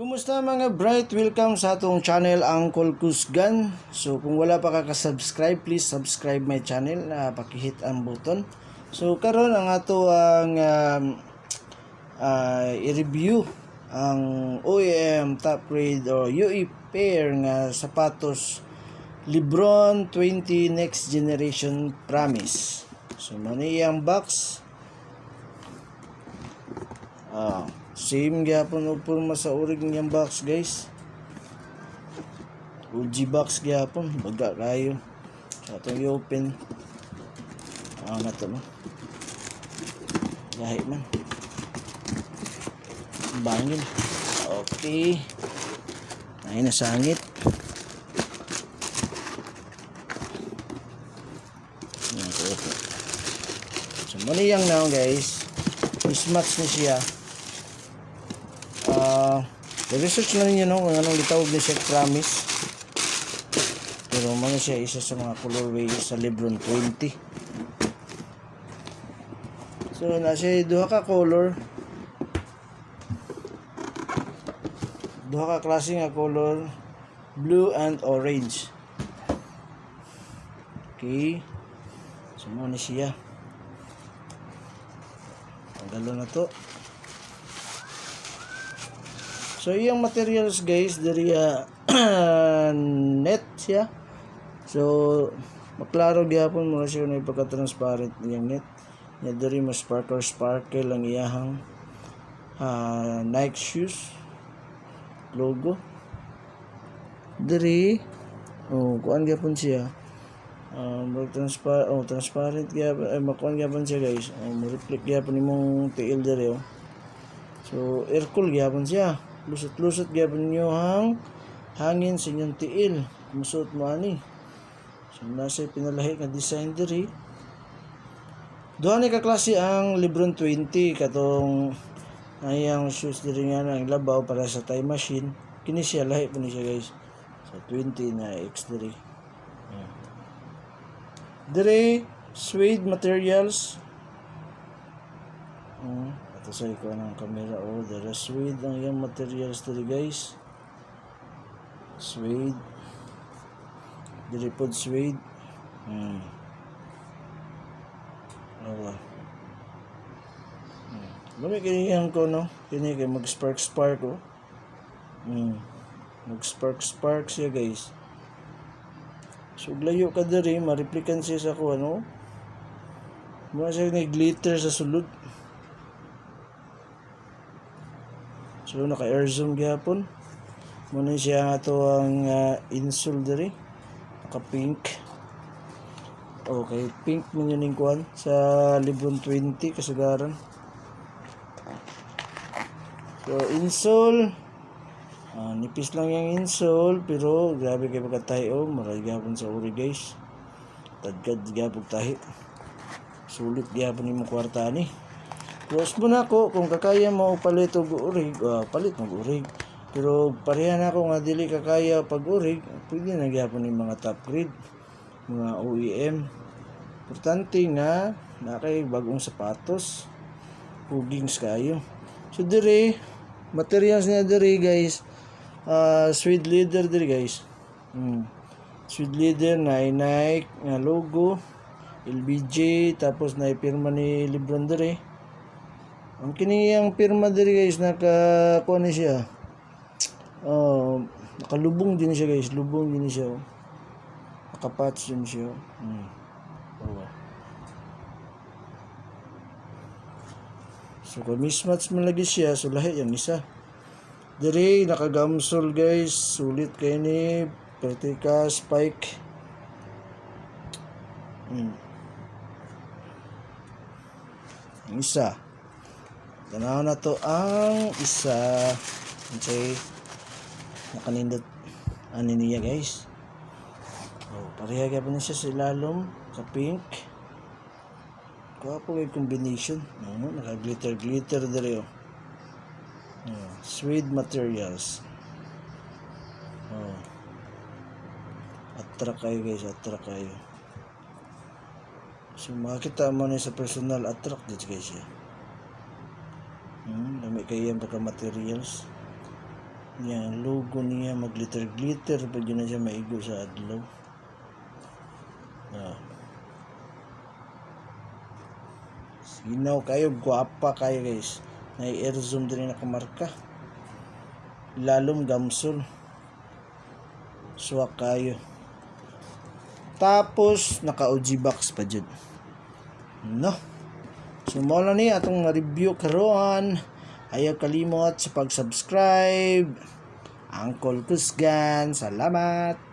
Kumusta, mga bright? Welcome sa atong channel, Uncle Kusgan. So kung wala pa ka ka-subscribe, please subscribe my channel na paki-hit ang button. So karon ang ato ang i-review ang OEM top grade or UE pair nga sapatos LeBron 20 Next Generation Promise. So mao ni iyang box. Ah, same gyapon og porma sa orig niyang box, guys. OG box gyapon, baga kayo. So atong i-open. Ah, na to, no. Gahi man. Bangin. Okay. Ay, nasangit. Yan, okay. So, mao ni iyang now, guys. Mismatch ni siya. Ah, research na ninyo, no, kung anong gitawag ni siya Promise. Pero mao siya isa sa mga colorway sa LeBron 20. So, na siya duha ka color. Duha ka klase nga color, blue and orange. Okay. So, mao ni siya. Tanggalon na to. So, iyang materials, guys, diri net siya. So, maklaro gyapon mo na siya na pagka-transparent niyang net. Nya diri mas sparkle sparkle ang iyahang Nike shoes logo. Diri, oh, kuan gyapon siya. Mag transparent, oh, transparent gyapon, ay makuan gyapon siya, guys. Oh, mo reflect gyapon imong tiil diri, oh. So, air cool gyapon siya. Lusot-lusot gyapon niyo hang hangin sa inyong tiil. Musuot mo ani. So, nasa pinalahi nga design diri. Duha ni ka klase ang LeBron 20, katong ayang shoes diri nga ang labaw para sa time machine. Kini siya, lahi po ni siya, guys. Sa 20 na X diri. Ayan. Diri suede materials. Ato sa ikaw ng camera, oh, diri suede ang iyang materials diri, guys. Suede. Diri pod suede. Oh. Lami kini iyang ko, no. Kini kay mag spark spark, oh. Mag spark spark siya, guys. So layo ka diri, ma-replikan siya sa kuan, no. Mo siya ni glitter sa sulod. So naka air zoom gyapon. Mo ni siya nga ato ang insole diri. Naka pink. Okay, pink man yun yung kuan sa LeBron 20 kasagaran. So insole, ah, nipis lang yung insole pero grabe kay pagkatahi, oh, maray gyapon sa uri, guys. Tadkad gyapon tahi. Sulit gyapon imong kwarta ni. Close mo na ako kung kakaya mo palit og urig, palit mo og urig. Pero pareha na ako nga dili kakaya pag urig, pwede na gyapon yung mga top grade, mga OEM. Importante nga na kay bagong sapatos. Pugings kayo. So dire, materials niya dire, guys. Suede leather dire, guys. Suede leather na Nike nga logo, LBJ, tapos na pirma ni LeBron dire. Ang kini ang pirma dire, guys, naka kuan ni siya. Oh, nakalubong din siya, guys, lubong din siya, oh. Nakapatch din siya, oh. Oh. So kung mismatch man lagi siya, so lahi yung isa. Dire nakagamsol, guys, sulit kay ni Vertica spike. Ang isa. Tanaw na to ang isa. Unsay nakanindot ani niya, guys. Oh, pareha gyapon ni siya sa ilalom sa pink. Gwapo kay combination. No, naka glitter glitter dire, oh. Oh, suede materials. Oh. Attract kayo, guys, attract kayo. So makita mo ni sa personal, attract dito, guys, siya. Dami kayo yung pagka materials. Yan, logo niya mag-glitter glitter pag yun na siya maigo sa adlaw. Ah. Sinaw kayo, gwapa kayo, guys. Na air zoom din nakamarka. Lalom gamsol. Swak kayo. Tapos naka OG box pa jud. No. So mao na ni atong na-review karon. Ayaw kalimot sa pag-subscribe. Uncle Kusgan, salamat.